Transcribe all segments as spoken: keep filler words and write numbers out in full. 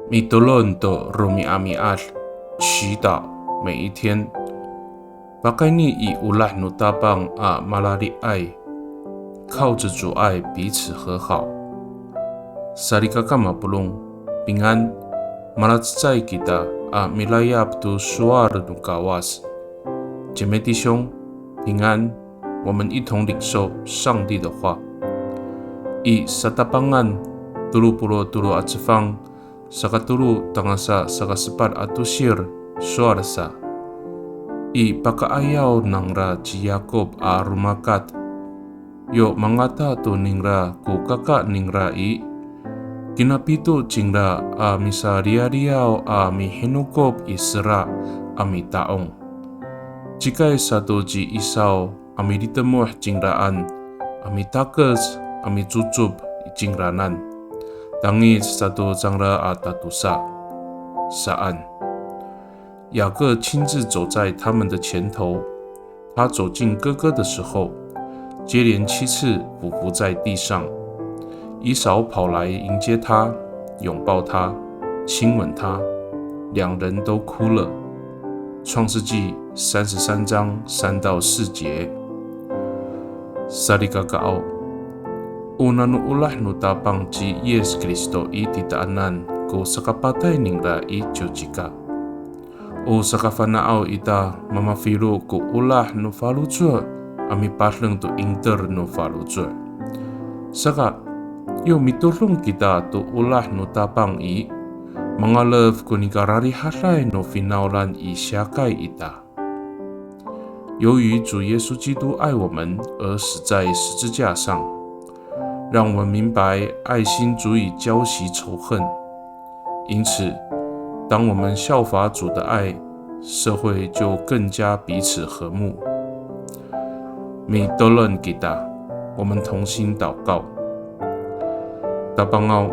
Mitolon to romi'ami'ad, 祈祷每一天。Pakayni i olah no Tapang a malaliay, 靠着主爱彼此和好。Salikaka mapolong, 平安, malacecay kita a milayap to sowal no Kawas. 姐妹弟兄，平安。 我们一同领受上帝的话。I Satapangan tolo polo' tolo a cefang, saka tolo tangasa saka sepat a tosir, sowal sa. I paka'ayaw nangra ci Yakop a romakat, yo mangata to ningra ko kaka ningra i, kinapito cingra a misaliyaliyaw a mihinokop i sera a mita'ong. Cikay sato ci Isaw a militemoh cingraan, a mitakec, a micocop cingranan. Tangic sato cangra a tatosa. Saan. 雅各亲自走在他们的前头，他走近哥哥的时候，接连七次俯伏在地上。以扫跑来迎接他，拥抱他，亲吻他，两人都哭了。创世纪三十三章三到四节。Salikakaaw, o nano olah no Tapang ci Yis Kristo i titaanan ko sakapatay ningra i ciwcika. O sakafana'aw ita mamafilo ko olah no faloco' a mipadeng to inter no faloco'. Saka, yo mitodong kita to olah no Tapang i, mangalef ko nikararihaday no finawlan i siyakay ita. 由于主耶稣基督爱我们而死在十字架上，让我们明白爱心足以浇熄仇恨。因此，当我们效法主的爱，社会就更加彼此和睦。Mitolon kita, 我们同心祷告。 Tapangaw,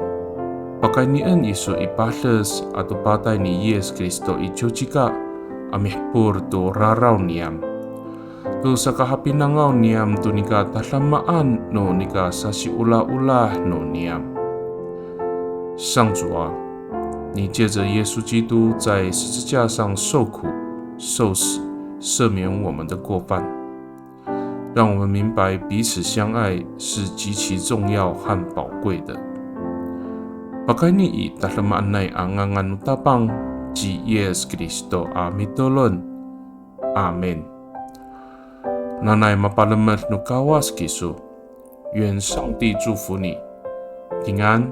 pakaynien iso i pades ato patay ni Yis Kristo i ciwcika a mihepol to raraw niyam, to sakahapinangaw niyam to nika tadamaan no nika sasiolaolah no niyam. 上主啊，你借着耶稣基督在十字架上受苦、受死，赦免我们的过犯。 让我们明白彼此相爱是极其重要和宝贵的。Pakayni i tadamaanay a ngangan no Tapang ci Yis Kristo a mitolon. Amin. Nanay mapalemed no Kawas kiso. 愿上帝祝福你，平安。